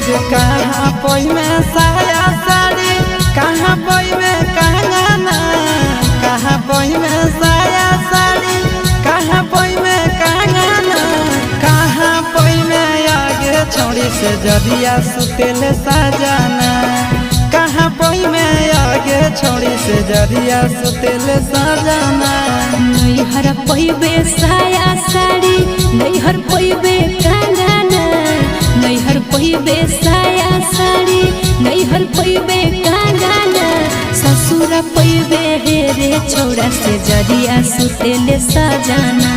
आगे कहाँ पई में साया साड़ी, कहाँ पई में कंगना, कहाँ पई में साया साड़ी, कहाँ पई में कंगना, कहाँ पई में आगे छोड़ी से जरिया सुतेले साजाना, कहाँ पई में आगे छोड़ी से जरिया सुतेले साजाना। नैहर पैबे साया साड़ी, नैहर पैबे कंगना, नैहर पैबे साया साड़ी, नैहर पैबे कंगना, ससुर पैबे हे रे छौड़ा से जरिया सुतेले सजाना,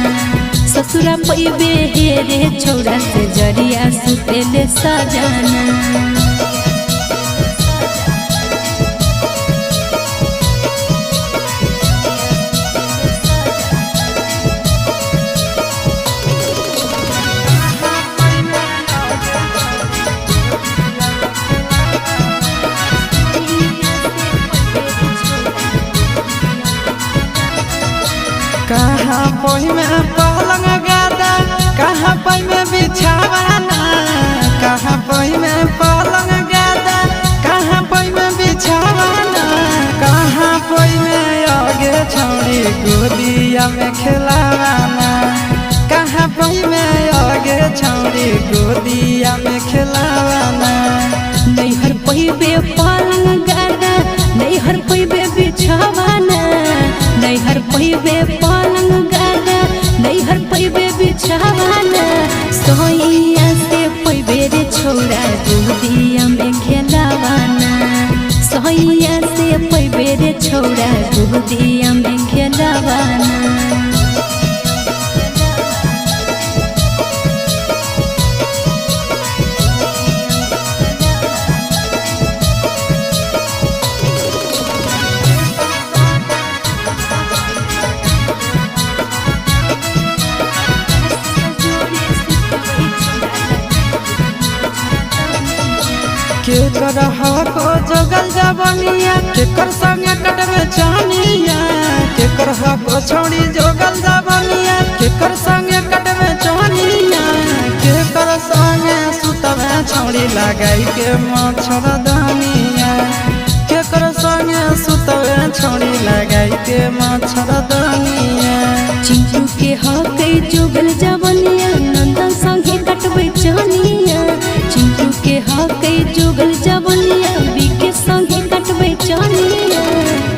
ससुर पैबे हे रे छौड़ा से जरिया सुतेले सजाना। कहाँ पई में पलंग गादा, कहाँ पई में बिछावाना, कहाँ पई में पलंग गादा, कहाँ पई में बिछावाना, कहाँ पई में आगे छौड़ी गोदिया में खेलावाना, कहाँ पई में आगे छौड़ी गोदिया में खेलावाना। नैहर पैबे पलंग गादा, नैहर पैबे बिछावाना, नैहर पैबे पलंग गादा, नैहर पैबे बिछावाना, सोइया से पैबे रे छौड़ा गोदिया में खेलावाना, सोइया से पैबे रे छौड़ा गोदिया में खेलावाना। केकर हको जोगल जवनिया, केकर संगे कटबे चानिया, केकर हको छौड़ी जोगल जवनिया, केकर संगे कटबे चानिया, केकर संगे सुतबे छौड़ी लगाई के मच्छर दानिया, केकर संगे सुतबे छौड़ी लगाई के मच्छर दानिया। चिंटू के हकै जुगल जवनिया, नंदन संगे कटबै चनिया, चिंटू के हकै जुगल जवनिया, बीके संगे कटबै चनिया,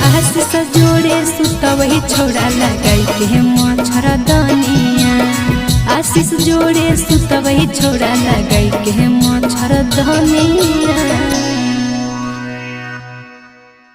आशीष जोड़े सुतबै छौड़ा लगाई के मच्छर दनिया, आशीष जोड़े सुतबै छौड़ा लगाई के मच्छर दनिया।